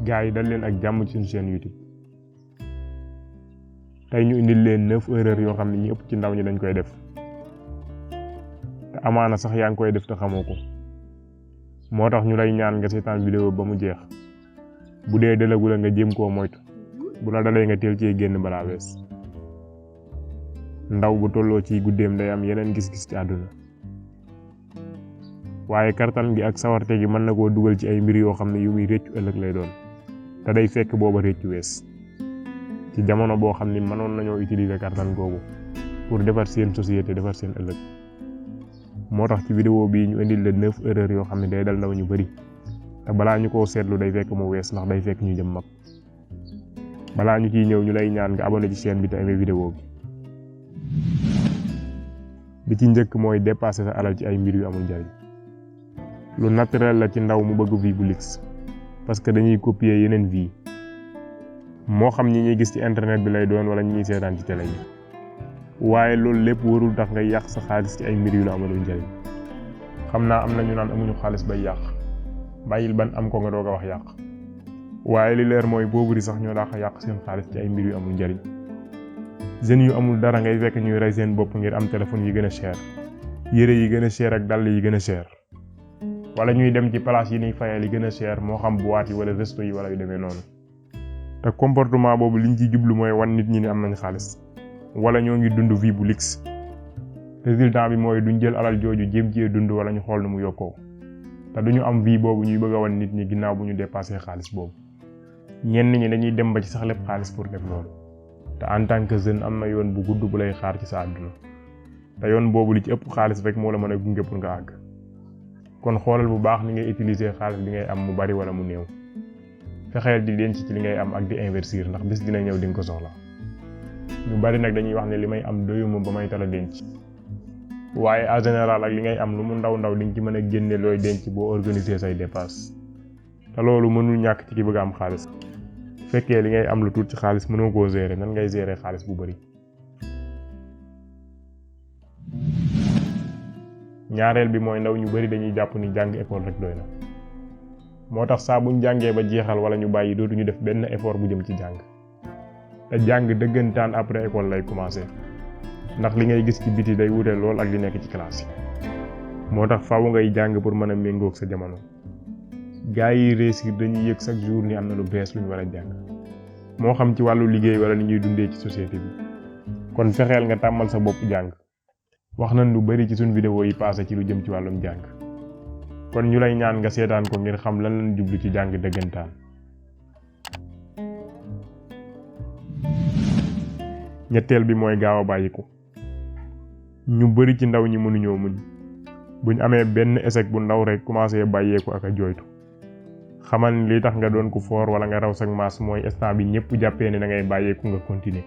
gars yi dal leen ak jàmm ci suñu chaîne YouTube tey ñu indil leen 9 erreurs yoo xam ne ñi ëpp ci ndaw ñi dañ koy def te amaana sax yaa ngi koy def te xamoo ko moo tax ñu lay ñaan nga seetaan vidéo ba mu jeex bu dee dalagu la nga jéem koo moytu bu la dalee nga teel cee génn balaa wees. ndaw bu tolloo ci guddeem day am yeneen gis-gis ci àdduna waaye kartan gi ak sawarte gi mën na koo dugal ci ay mbir yoo xam ne yu muy réccu ëllëg lay doon te day fekk booba réccu wees ci jamono boo xam ni mënoon nañoo utiliser kartan googu pour defar seen société defar seen ëllëg. moo tax ci vidéo bii ñu indil leen 9 erreurs yoo xam ne day dal ndaw ñu bari te balaa ñu koo seetlu day fekk mu wees ndax day fekk ñu jëm mag. balaa ñu ciy ñëw ñu lay ñaan nga abonné ci chaîne bi te aimé vidéo bi ci njëkk mooy dépasser sa alal ci ay mbir yu amul njariñ. lu naturel la ci ndaw mu bëgg vie bu luxe parce que dañuy copier yeneen vie moo xam ñi ñuy gis ci internet bi lay doon wala ñi ñuy seetaan ci télé yi waaye loolu lépp warul tax nga yàq sa xaalis ci ay mbir yu la amalul njariñ. xam naa am na ñu naan amuñu xaalis bay yàq bàyyil ban am ko nga doog a wax yàq waaye li leer mooy boobu di sax ñoo daa yàq seen xaalis ci ay mbir yu amul njariñ. jeunes yu amul dara ngay fekk ñuy rey seen bopp ngir am téléphone yi gën a cher yére yi gën a cher ak dàll yi gën a cher wala ñuy dem ci place yi ñuy fayal yi gën a cher moo xam boîte yi wala resto yi wala yu demee noonu. te comportement boobu liñ ci jublu mooy wan nit ñi ni am nañ xaalis wala ñoo ngi dund vie bu luxe. résultat bi mooy duñ jël alal jooju jéem cee dund wala ñu xool nu mu yokkoo te duñu am vie boobu ñuy bëgg a wan nit ñi ginnaaw bu ñu dépassé xaalis boobu. ñenn ñi dañuy dem ba ci sax lépp xaalis pour def loolu te en tant que jeune am na yoon bu gudd bu lay xaar ci sa àdduna te yoon boobu li ci ëpp xaalis rek moo la mën a gunge pour nga àgg. kon xoolal bu baax ni ngay utiliser xaalis bi ngay am mu bari wala mu néew fexeel di denc ci li ngay am ak di investir ndax bis dina ñëw di nga ko soxla. ñu bari nag dañuy wax ne li may am doyuma ba may tala denc waaye en général ak li ngay am lu mu ndaw ndaw di nga ci mën a génne looy denc boo organiser say dépenses te loolu mënul ñàkk ci ki bëgg a am xaalis. fekkee li ngay am lu tuut ci xaalis mënoo koo gérer nan ngay gérer xaalis bu bari. ñaareel bi mooy ndaw ñu bari dañuy jàpp ni jàng école rek doy na moo tax saa buñ jàngee ba jeexal wala ñu bàyyi dootuñu def benn effort bu jëm ci jàng te jàng dëggantaan après école lay commencer ndax li ngay gis ci biti day wute lool ak li nekk ci classe yi. moo tax faaw ngay jàng pour mën a méngoog sa jamono. gaa yi réussir dañuy yëg chaque jour ni am na lu bees lu ñu war a jàng moo xam ci wàllu liggéey wala ni ñuy dundee ci société bi kon fexeel nga tàmmal sa bopp jàng. wax nañ lu bari ci suñ vidéo yi passé ci lu jëm ci wàllum jàng kon ñu lay ñaan nga seetaan ko ngir xam lan lañ jublu ci jàng dëggantaan. ñetteel bi mooy gaaw a bàyyiku. ñu bari ci ndaw ñi mënuñoo muñ buñ amee benn échec bu ndaw rek commencé bàyyeeku ak a jooytu. xamal ni li tax nga doon ku foor wala nga raw sag maas mooy instant bi ñëpp jàppee ne da ngay bàyyeeku nga continuer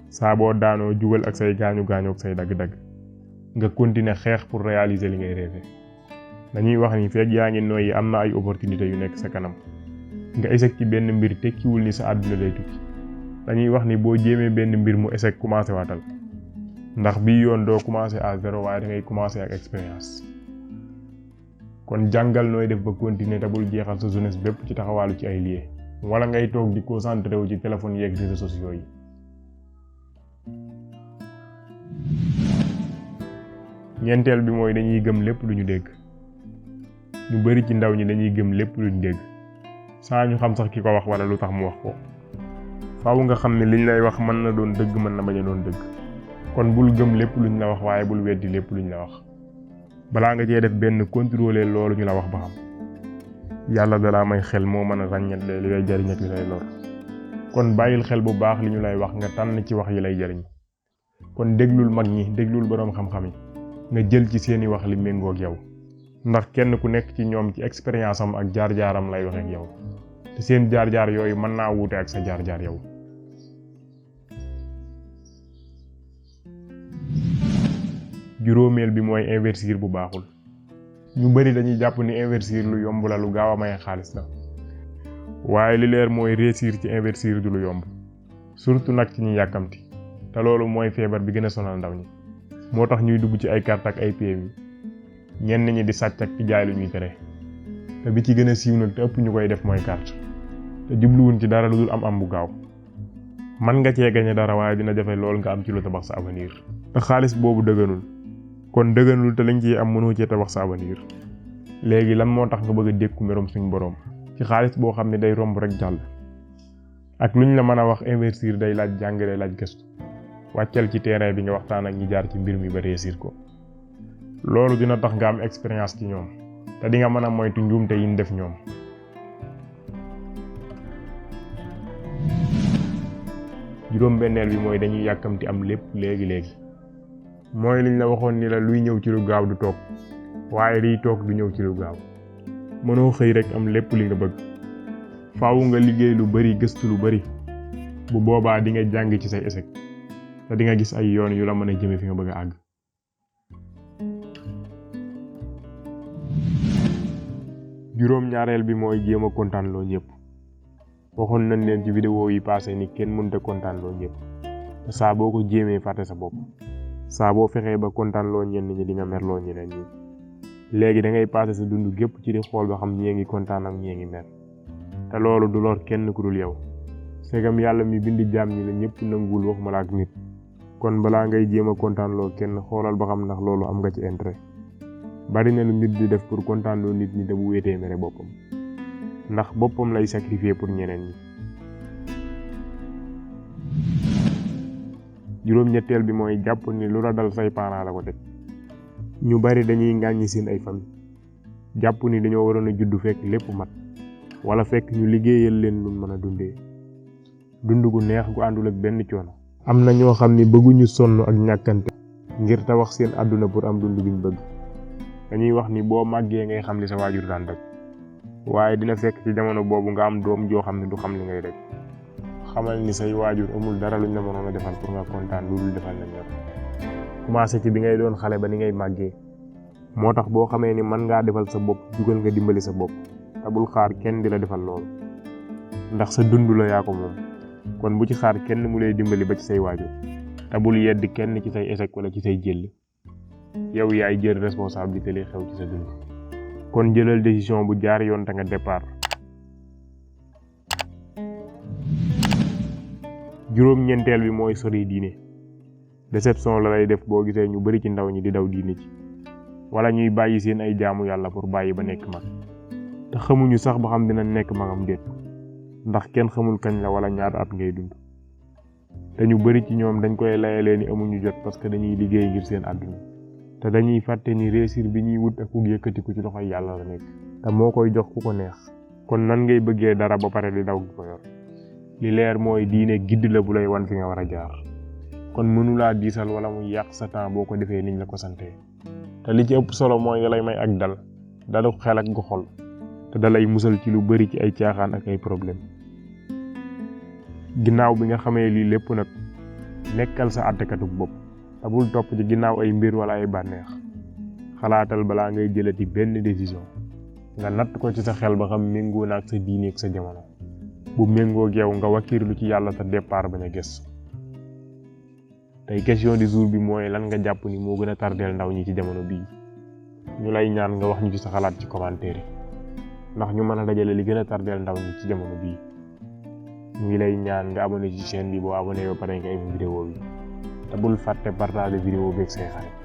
saa boo daanoo jugal ak say gaañu gaañoo ak say dagg-dagg nga continuer xeex pour réaliser li ngay rêver. dañuy wax ni fekk yaa ngi nooyi am na ay opportunité yu nekk sa kanam nga échec ci benn mbir tekkiwul ni sa àdduna day tukki. dañuy wax ni boo jéemee benn mbir mu échec commencé waatal ndax bii yoon doo commencé à zéro waaye da ngay commencé ak expérience. kon jàngal nooy def ba continuer te bul jeexal sa jeunesse bépp ci taxawaalu ci ay lié wala ngay toog di concentré wu ci téléphone yeeg réseaux sociaux yi. ñeenteel bi mooy dañuy gëm lépp lu ñu dégg. ñu bari ci ndaw ñi dañuy gëm lépp lu ñu dégg saa ñu xam sax ki ko wax wala lu tax mu wax ko. faaw nga xam ne liñ lay wax mën na doon dëgg mën na bañ a doon dëgg kon bul gëm lépp luñ la wax waaye bul weddi lépp luñ la wax. balaa nga cee def benn contrôler loolu ñu la wax ba xam. yàlla dalaa may xel moo mën a ràññetle li lay jariñ ak li lay lor kon bàyyil xel bu baax li ñu lay wax nga tànn ci wax yi lay jariñ. kon déglul mag ñi déglul boroom xam-xam yi nga jël ci seeni wax li méngoog yow ndax kenn ku nekk ci ñoom ci expérience am ak jaar-jaaram lay wax ak yow te seen jaar-jaar yooyu mën naa wuute ak sa jaar-jaar yow. juróomeel bi mooy investir bu baaxul. ñu bari dañuy jàpp ni investir lu yomb la lu gaaw a maye xaalis la waaye li leer mooy réussir ci investir du lu yomb surtout nag ci ñi yàkkamti te loolu mooy feebar bi gën a sonal ndaw ñi. moo tax ñuy dugg ci ay carte ak ay PMI ñenn ñi di sàcc ak ci jaay lu ñuy tere te bi ci gën a siiw nag te ëpp ñu koy def mooy carte te jubluwuñ ci dara lu dul am bu gaaw. man nga cee gañe dara waaye dina jafe lool nga am ci lu tabax sa avenir. te xaalis boobu dëgganul kon dëgganul te lañ ciy am mënoo cee tabax sa avenir. léegi lan moo tax nga bëgg a dékku merom suñ borom ci xaalis boo xam ne day romb rek jàll. ak luñ la mën a wax investir day laaj jàng day laaj gëstu. wàccal ci terrain bi nga waxtaan ak ñi jaar ci mbir mi ba réussir ko. loolu dina tax nga am expérience ci ñoom te di nga mën a moytu njuumte yi ñu def ñoom. juróom-benneel bi mooy dañuy yàkkamti am lépp léegi. mooy liñ la waxoon ni la luy ñëw ci lu gaaw du toog waaye liy toog du ñëw ci lu gaaw. mënoo xëy rek am lépp li nga bëgg. faaw nga liggéey lu bari gëstu lu bari. bu boobaa di nga jàng ci say échec te di nga gis ay yoon yu la mën a jëme fi nga bëgg a àgg. juróom-ñaareel bi mooy jéem a kontaan loo ñëpp. waxoon nañ leen ci vidéo yi passé ni kenn mënut a kontaan loo ñëpp te saa boo ko jéemee fàtte sa bopp. saa boo fexee ba kontaan loo ñenn ñi di nga mer loo ñeneen ñi. léegi da ngay passé sa dund gépp ci di xool ba xam ñee ngi kontaan ak ñee ngi mer te loolu du lor kenn ku dul yow. segam yàlla mi bindi jaam ñi la ñëpp nanguwul waxuma la ak nit. kon balaa ngay jéem a kontaan loo kenn xoolal ba xam ndax loolu am nga ci intérêt. bari na lu nit di def pour kontaan loo nit ñi te bu wéetee mere boppam. ndax boppam lay sacrifier pour ñeneen ñi. juróom-ñetteel bi mooy jàpp ni lu la dal say parents la ko teg. ñu bari dañuy ngàññi seen ay famille. jàpp ni dañoo waroon a juddu fekk lépp mat. wala fekk ñu liggéeyal leen lu mën a dundee. dund gu neex gu àndul ak benn coono. am na ñoo xam ni bëgguñu sonn ak ñàkkante ngir tabax seen àdduna pour am dund giñ bëgg. dañuy wax ni boo màggee ngay xam li sa waajur daan daj. waaye dina fekk ci jamono boobu nga am doom joo xam ne du xam li ngay daj. xamal ni say waajur amul dara luñ la mënoon a defal pour nga kontaan lu dul defal nañ la. commencé ci bi ngay doon xale ba ni ngay màggee. moo tax boo xamee ni mën ngaa defal sa bopp jugal nga dimbali sa bopp te bul xaar kenn di la defal loolu. ndax sa dund la yaa ko moom. kon bu ci xaar kenn mu lay dimbali ba ci say waajur te bul yedd kenn ci say échec wala ci say jëll. yow yaay jël responsabilité li xew ci sa dund. kon jëlal décision bu jaar yoon te nga départ. juróom-ñeenteel bi mooy sori diine. déception la lay def boo gisee ñu bari ci ndaw ñi di daw diine ci wala ñuy bàyyi seen ay jaamu yàlla pour bàyyi ba nekk mag te xamuñu sax ba xam dina nekk magam déet ndax kenn xamul kañ la wala ñaata at ngay dund. te ñu bari ci ñoom dañ koy layalee ni amuñu jot parce que dañuy liggéey ngir seen àdduna te dañuy fàtte ni réussir bi ñuy wut ak ku yëkkatiku ci loxoy yàlla la nekk te moo koy jox ku ko neex. kon nan ngay bëggee dara ba pare di daw gi ko yor. li leer mooy diine gidd la bu lay wan fi nga war a jaar. kon mënulaa diisal wala mu yàq sa temps boo ko defee niñ la ko santee. te li ci ëpp solo mooy nga lay may ak dal dalu xel ak gu xol te dalay musal ci lu bari ci ay caaxaan ak ay problème. ginnaaw bi nga xamee lii lépp nag nekkal sa àttekatu bopp te bul topp ci ginnaaw ay mbir wala ay bànneex. xalaatal balaa ngay jëlati benn décision nga natt ko ci sa xel ba xam méngoo na ak sa diine ak sa jamono. bu méngoo ak yow nga wakkirlu ci yàlla te départ bañ a gëstu. tey question du jour bi mooy lan nga jàpp ni moo gën a tardeel ndaw ñi ci jamono bii. ñu lay ñaan nga wax ñu ci sa xalaat ci commentaire yi ndax ñu mën a dajale li gën a tardeel ndaw ñi ci jamono bii. ñu ngi lay ñaan nga abonné ci chaîne bi boo abonné ba pare nga aimé vidéo bi te bul fàtte partager vidéo bi ak say xarit.